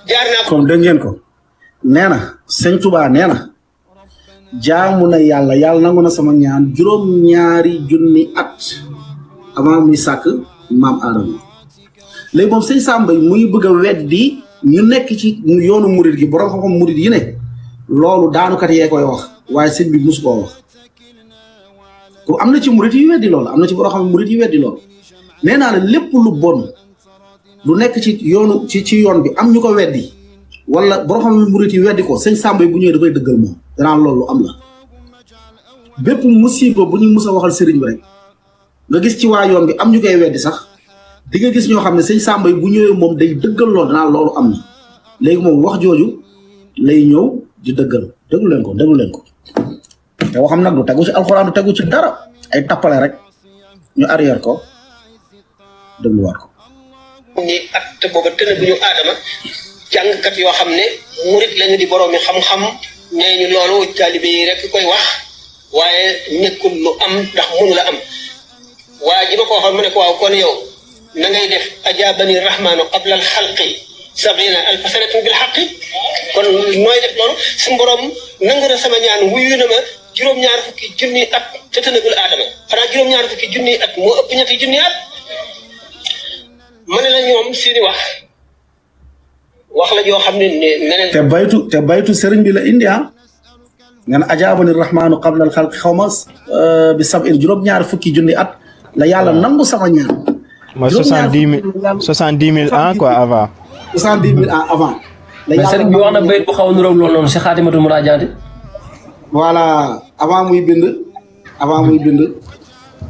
jaar naa ko kon dégg ngeen ko nee na sëñ Tuubaa nee na jaamu na yàlla yàlla nangu na sama ñaan juróom-ñaari junni at avant muy sàkk maam Aadama léegi moom sëñ Samba muy bëgg a weddi ñu nekk ci yoonu murit gi borom xam-xam murit yi ne loolu daanukat yee koy wax waaye sëñ bi musu koo wax ko am na ci murit yu weddi loolu am na ci borom xam murit yu weddi loolu nee naa la lépp lu bon lu nekk ci yoonu ci yoon bi am ñu ko weddi wala borom xam murit yi weddi ko sëñ Samba bu ñëwee dafay dëggal moom danaa loolu am la bépp musiba bu ñu mus a waxal sëriñ bi rek nga gis ci waa yoon bi am ñu koy weddi sax di nga gis ñoo xam ne sëñ Samba bu ñëwee moom day dëggal loolu danaa loolu am na léegi moom wax jooju lay ñëw di dëggal déglu leen ko te waxam nag du tegu ci alxuraan du tegu ci dara ay tappale rek ñu arrière ko dégluwaat ko ni at booba tëna bu ñu aadama jàngkat yoo xam ne murit lañu di boroomi xam-xam nee ñu loolu taalibe yi rek koy wax waaye nekkul lu am ndax mënu la am waa ji ma ko waxoon mu ne ko waaw kon yow na ngay def ajaabani rahmaanu qabla al xalqi sabina alfa sanatin bil xaqi kon nooy def loolu suñu borom nangu na sama ñaan wuyu na ma juróom-ñaar fukki junni at te tënagul aadama xanaa juróom-ñaar fukki junni at moo ëpp ñetti junni at ma ne la ñoom seeni wax la joo xam ne neneen te baytu sëriñ bi la indi nga ne ajaabani rahmaanu qabla al xalqi xaw ma bi sab'in juróom-ñaar fukki junni at la yàlla nangu sama ñaan mooy 70 000 ans quoi avant 70 000 ans avant mais sëriñ bi wax na bayit bu xaw a nuróog loolu noonu si xaatimatul munaajaati voilà avant muy bind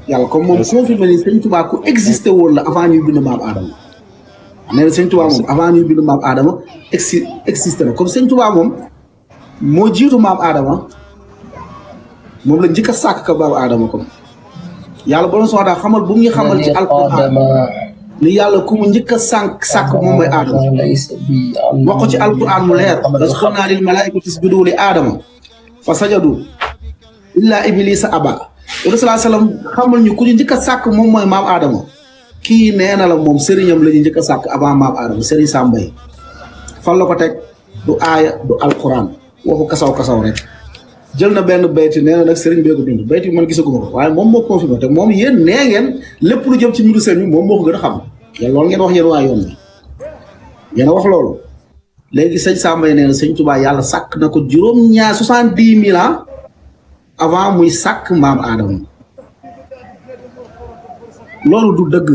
yàlla comme moom confirmé ni sëñ Tuubaa ku existé woon la avant ñuy bind maam Adama nee na sëñ Tuubaa moom avant ñuy bind maam Adama existé na comme sëñ Tuubaa moom moo jiitu maam Adama moom la njëkk a sàkk ka maam Adama comme yàlla borom soo daa xamal bu mu ñu xamal ci alquran ni yàlla ku mu njëkk a sàkk moom mooy Adama wax ko ci alquran mu leer parce que naa lil malaa'ikati isjudu li Adama fa sajadu illa iblisa aba yonent sallallahu alayhi wasallam xamal ñu ku ñu njëkk a sàkk moom mooy maam Adama kii nee na la moom sëriñam la ñu njëkk a sàkk avant maam Adama sëriñ Samba yi fan la ko teg du aaya du alquran waxu kasaw rek jël na benn bayti nee na nag sëriñ bee ko bind bayti bi man gisaguma ko waaye moom moo confirmé te moom yéen nee ngeen lépp lu jëm ci mbiru sëriñ bi moom moo ko gën a xam yéen loolu ngeen wax yéen waa yoon bi yéen a wax loolu léegi sëñ Samba yi nee na sëñ Tuubaa yàlla sàkk na ko juróom-ñaar 70 000 ans avant muy sàkk maam Adama loolu du dëgg